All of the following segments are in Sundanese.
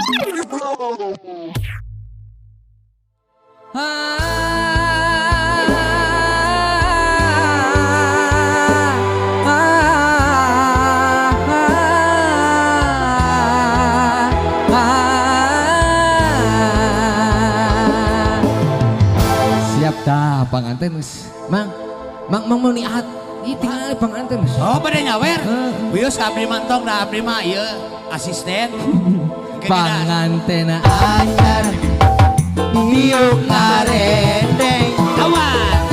Siap tah panganten geus. Mang, mang mang mau niat. Ih tinggal panganten geus. Oh, bade nyawer. Heeh. Wios ka abdi mah entong da abdi mah ieu asisten. Panganten anyar diuk ngarendeng. Awas.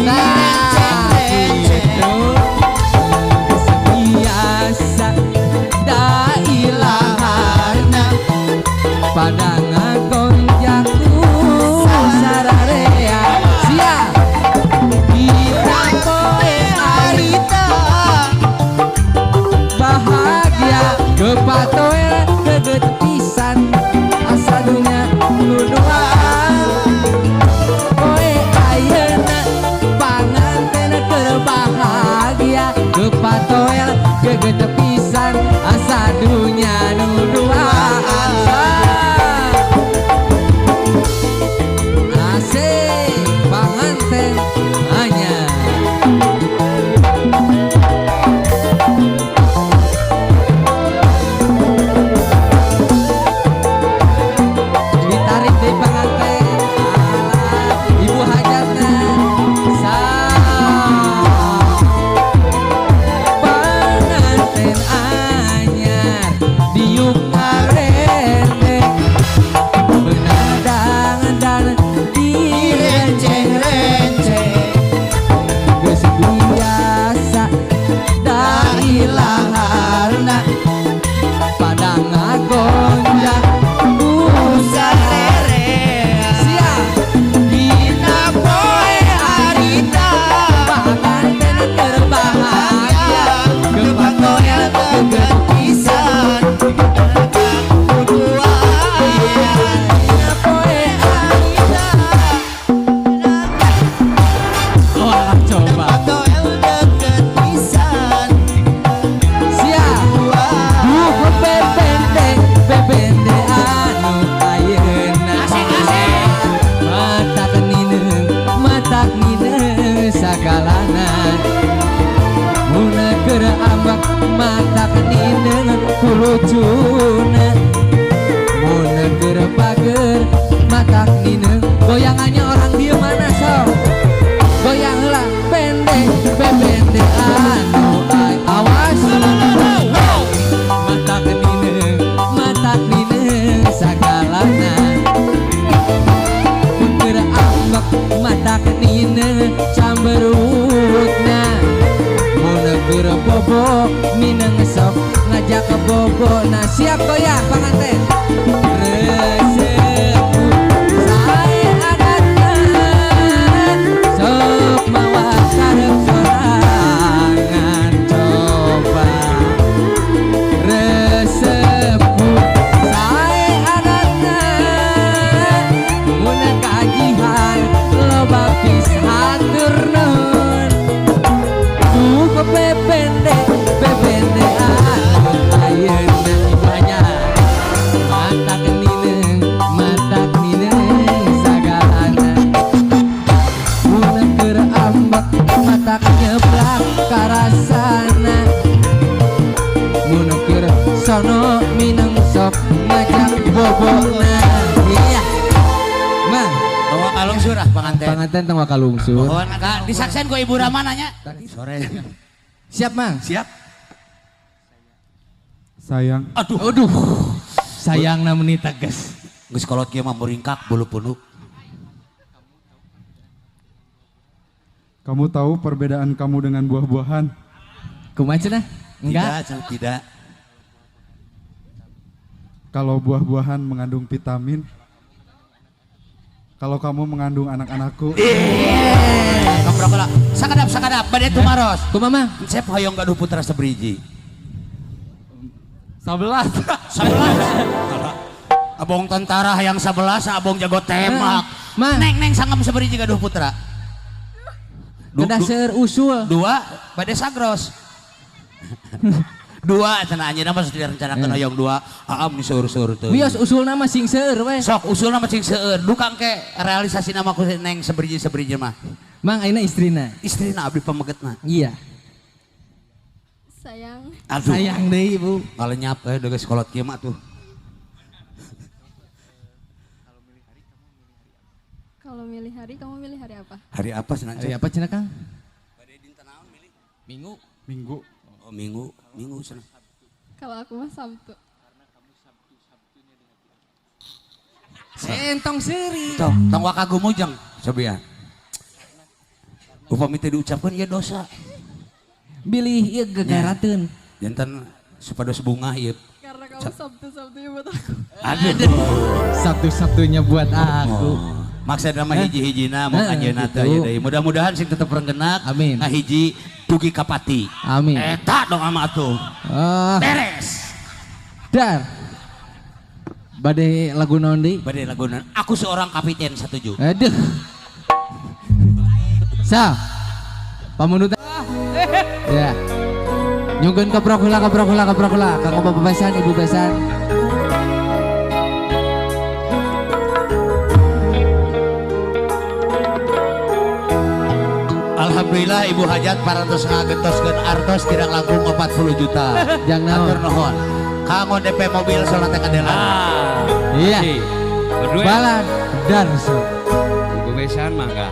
Nah, gitu. Biasa da ilaharna pada ngagonjak ku sararea siap dina poe harita bahagia kepatoel geget pisan asa dunya nuduhan poe ayeuna panganten keur bahagia kepatoel geget pisan asa dunya nuduhan. Asik panganten anyar. Ditarik di panganten. Alah, ibu hajatna sa panganten anyar diuk ngarendeng benadang dan direnceng-renceng geus biasa dari laharna pada ngagonjak ku Sarerea. Siap dina poe harita panganten keur bahagia kepatoel geget pisan. Dina poe harita. Wah, coba siap. Duh, bebende bebende anu ayeuna. Asik, asik. Matak nineung sagalana mun keur ambek matak nineung kulucuna mun keur bager matak nineung goyangannya. Orang dieu mana sok goyang heula bende bebende anu ay awas matak nineung sagalana mun keur ambek matak nineung camberutna mun keur bobo mineng sok ngajak bobo. Nah, siap goyang panganten resepu sae adatna sok mawa karep sorangan coba resepu sae adatna mun kajihan loba hatur nuhun. Duh, bebende bebende anu ayeuna banyak matak nineung sagalana mun keur ambek matak nyeblak karasana mun keur sono mineng sok ngajak bobona. Iya, Mang. Bawa kalungsur ah panganten. Panganten tong kalungsur. Mohon kak disaksen ku Ibu Rama nanya. Sore. Siap, Mang. Siap. Sayang, Aduh. Aduh, sayang meni tegas. Geus kolot kieu mah muringkak bulu punuk. Kamu tahu perbedaan kamu dengan buah-buahan? Kumaha cenah? Enggak. Tidak, tidak. Kalau buah-buahan mengandung vitamin, kalau kamu mengandung anak-anakku. Ngobrol lah. Sakadap sakadap bade tumaros. Kumaha, Mang? Cep hoyong gaduh putra sebriji. 11. 11. Abong tentara yang 11, abong jago tembak. Mang. Neng neng sangem sebriji gaduh putra. Kedah seueur usul. Dua, bade sagros. Dua cenah anjeunna mah direncanakeun hoyong dua. Aam ni seueur-seueur teu. Wios usulna mah sing seueur we. Sok usulna mah sing seueur. Duka engke realisasi nama ku neng seberiji-seberiji mah. Mang ayeuna istrina. Istrina abdi pamegetna. Iya. Sayang. Aduh. Sayang deui, Bu. Ngalenyap geus kolot kieu mah tuh. Kalau milih hari, kamu milih hari apa? Hari apa cenah? Hari apa cenah, Kang? Minggu. Minggu. Oh, minggu, minggu cenah. Kalau aku mah Sabtu. Entong seuri. Tong, tong waka gumujeng cobian. Upami teu diucapkeun ieu dosa. Bilih ieu gegarateun. Janten supados bungah ieu. Karena kamu Sabtu-Sabtunya buat aku. Aduh. Sabtu-Sabtunya buat aku. Oh. Maksudna mah hiji-hijina mun Heeh, anjeunna teh gitu. aya deui. Mudah-mudahan sing tetep renggenak. Amin. Ngahiji dugi ka pati. Amin. Eta dong ama atuh. Ah, Beres. dar. Bade lagu naon deui? Bade laguna aku seorang kapiten setuju. Aduh. Sa. Pamundutan. Ya. Nyungkeun keprok heula, keprok heula, keprok heula. Kanggo Bapak besan, Ibu besan. Alhamdulillah Ibu Hajat parantos ngagentoskeun artos kirang langkung 40 juta. Jang naon? Hatur nuhun. Kanggo DP mobil soalna teh kadelan. Ah. Iya. Si. Berdua. Balan Darso. Ibu besan mangga.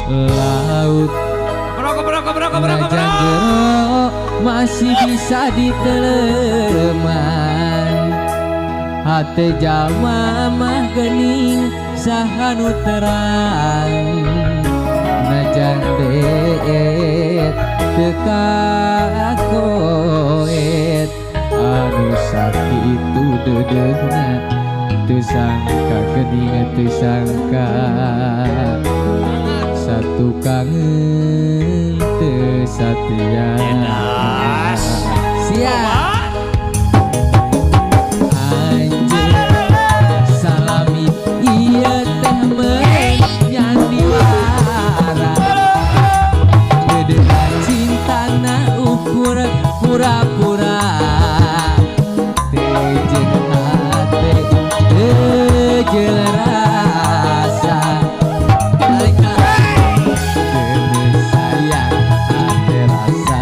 Laut Keprok keprok keprok keprok najan keprok. jero masih bisa diteleman. Hate jalma mah geuning saha nu terang. Najan deet teu kakoet anu sakitu deudeuhna teu sangka geuning teu sangka satu kangen teu satia. Edas. Siap. Anjeun salami ieu teh menyandiwara. Deudeuhan cintana ukur pura-pura. Teu jeung hate teu jeung rasa. Deudeuh sayang hate rasa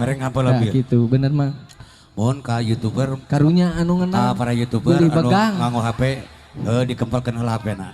Mereng apa Nah, lebih? gitu, bener mah. Mohon ka YouTuber, Karunya anu ka ngeunah. para YouTuber Beli anu begang. nganggo HP dikempelkeun heula HP-na.